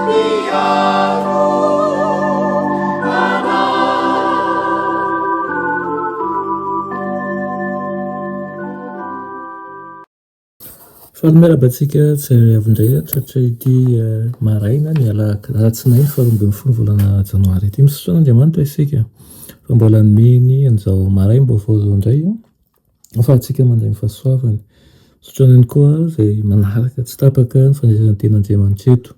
Mpiaro anay. Faly miarahaba antsika tsirairay avy indray tratra ity maraina ny alatsinainy faharoa ambin'ny folo volana janoary ity. Misaotra an'Andriamanitra isika fa mbola nomeny an'izao maraim-baovao izao indray ahafahantsika mandray ny fahasoavany. Misaotra anao ihany koa izay manaraka tsy tapaka ny fandraisana ny tenin'Andriamanitra eto.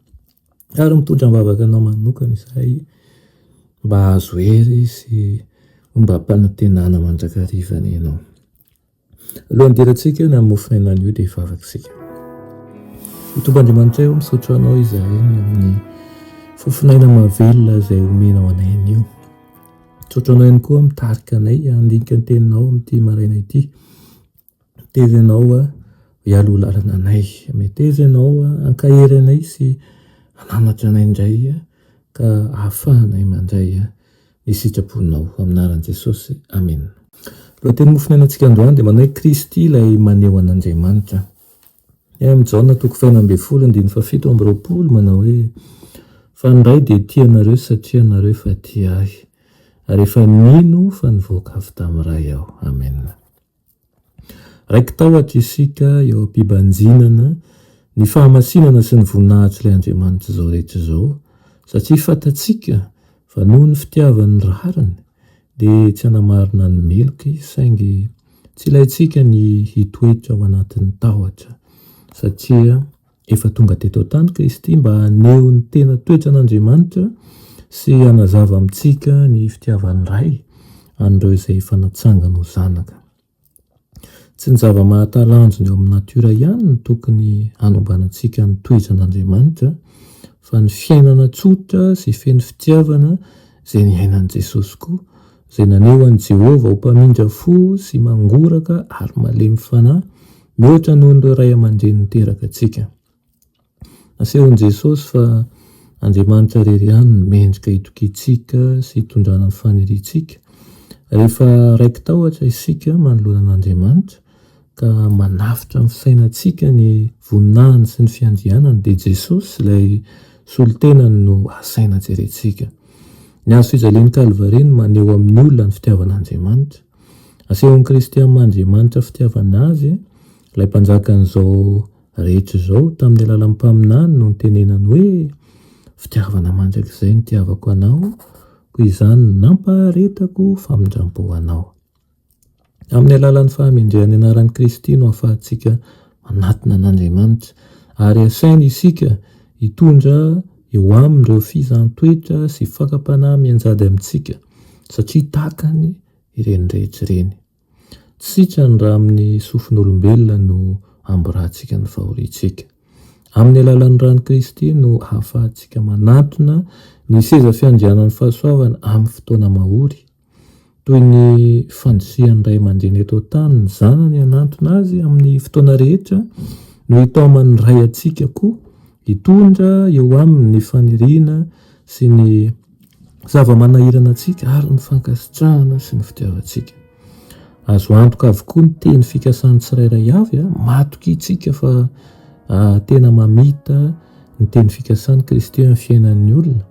Ary mitondra am-bavaka anao manokana izahay mba hahazo hery sy ombam-panantenana mandrakariva anie ianao. Alohan'ny hidirantsika ny amin'ny mofon'aina anio dia hivavaka isika. Ry Tompo Andriamanitray ô, misaotra Anao izahay ny amin'ny fofon'aina mahavelona izay omenao anay anio. Misaotra Anao ihany koa mitarika anay handinika ny Teninao amin'ity maraina ity. Meteza Ianao hialoha lalana anay. Meteza Ianao hankahery anay sy hananatra anay indray ka hahafahanay mandray ny sitraponao. Amin'ny anaran'i Jesosy. Amena. Lohateny mofonainantsika androany dia manao hoe Kristy ilay maneho an'Andriamanitra. Any amin'ny Jaona toko fahenina ambin'ny folo andininy fahafito amby roapolo manao hoe fa ny Ray dia tia anareo satria anareo efa tia ahy ary efa nino fa nivoaka avy tamin'ny Ray aho. Amena. Raiki-tahotra isika eo am-pibanjinana ny fahamasinana sy ny voninahitr'ilay Andriamanitr'izao rehetra izao, satria fantatsika fa noho ny fitiavany ny rariny dia tsy hanamarina ny meloka Izy, saingy tsy ilaintsika ny hitoetra ao anatin'ny tahotra, satria Efa tonga teto an-tany Kristy mba haneho ny tena toetran'Andriamanitra sy hanazava amintsika ny fitiavan'ny Ray an'ireo izay efa natsangany ho zanaka. Tsy ny zava-mahatalanjona eo amin'ny natiora ihany no tokony hanombanantsika ny toetran'Andriamanitra, fa ny fiainana tsotra sy feno fitiavana izay niainan'i Jesosy koa, izay naneho an'i Jehovah ho mpamindra fo sy mangoraka ary malemy fanahy, Mihoatra noho ireo ray aman-dreny niteraka antsika. Nasehon'i Jesosy fa Andriamanitra irery ihany no mendrika hitokiantsika sy hitondrana ny faniriantsika. Rehefa raiki-tahotra isika manoloana an'Andriamanitra, ka manafotra ny fisainantsika ny voninahiny sy ny fiandrianany, dia Jesosy, ilay solontenany no asaina jerentsika. Ny hazo fijalian'i Kalvary no maneho amin'ny olona ny fitiavan'Andriamanitra. Asehon'i Kristy amin'Andriamanitra fitiavana azy, ilay Mpanjakan'izao rehetra izao, tamin'ny alalan'ny mpaminany no nitenenany hoe, Fitiavana mandrakizay no itiavako anao, koa izany no nampaharetako famindram-po anao. Amin'ny alalan'ny fahamendrehan'ny anaran'i Kristy no ahafahantsika manatona an'Andriamanitra, ary asainy isika hitondra eo aminy ireo fizahan-toetra sy fakam-panahy mianjady amintsika, satria takany ireny rehetra ireny. Tsy sitrany raha amin'ny sofin'olombelona no amborahantsika ny fahoriantsika. Amin'ny alalan'ny ran'i Kristy no ahafahantsika manatona ny seza fiandrianan'ny fahasoavana amin'ny fotoana mahory. Toy ny fandrisihan'ny ray aman-dreny eto an-tany ny zanany hanantona azy amin'ny fotoana rehetra no itaoman'ny Ray antsika koa hitondra eo aminy ny faniriana sy ny zava-manahirana antsika ary ny fankasitrahana sy ny fitiavantsika. Azo antoka avokoa ny teny fikasan'ny tsirairay avy, matoky isika fa tena mamita ny teny fikasan'i Kristy amin'ny fiainan'ny olona.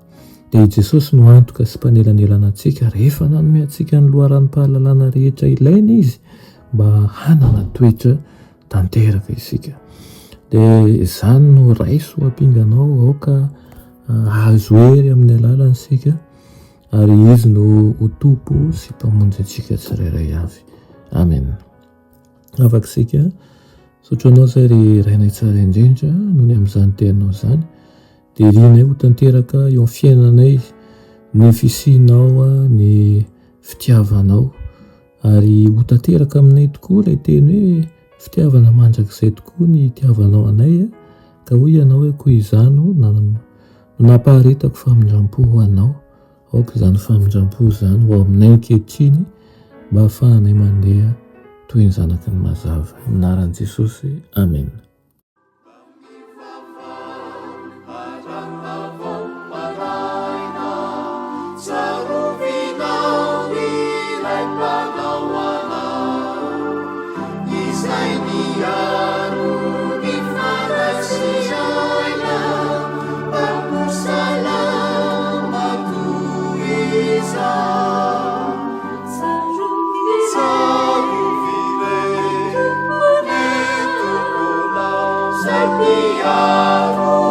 Dia i Jesosy no antoka sy mpanelanelana antsika rehefa nanome antsika ny loharanom-pahalalana rehetra ilaina Izy mba hanana toetra tanteraka isika. Dia izany no raiso ho ampinganao, aoka hahazo hery amin'ny alalany isika, ary Izy no ho Tompo sy Mpamonjy antsika tsirairay avy. Amen. Afaka isika. Misaotra Anao izay ry Rainay tsara indrindra noho ny amin'izany teninao izany. Dia irinay ho tanteraka eo amin'ny fiainanay ny fisianao, ny fitiavanao. Ary ho tanteraka aminay tokoa ilay teny hoe fitiavana mandrakizay tokoa ny itiavanao anay, ka hoy ianao hoe koa izaho no nampaharetako famindram-po ho anao. Aoka izany famindram-po izany ho aminay ankehitriny mba hahafahanay mandeha toy ny zanaky ny mazava. Amin'ny anaran'i Jesosy, amena. Mpiaro.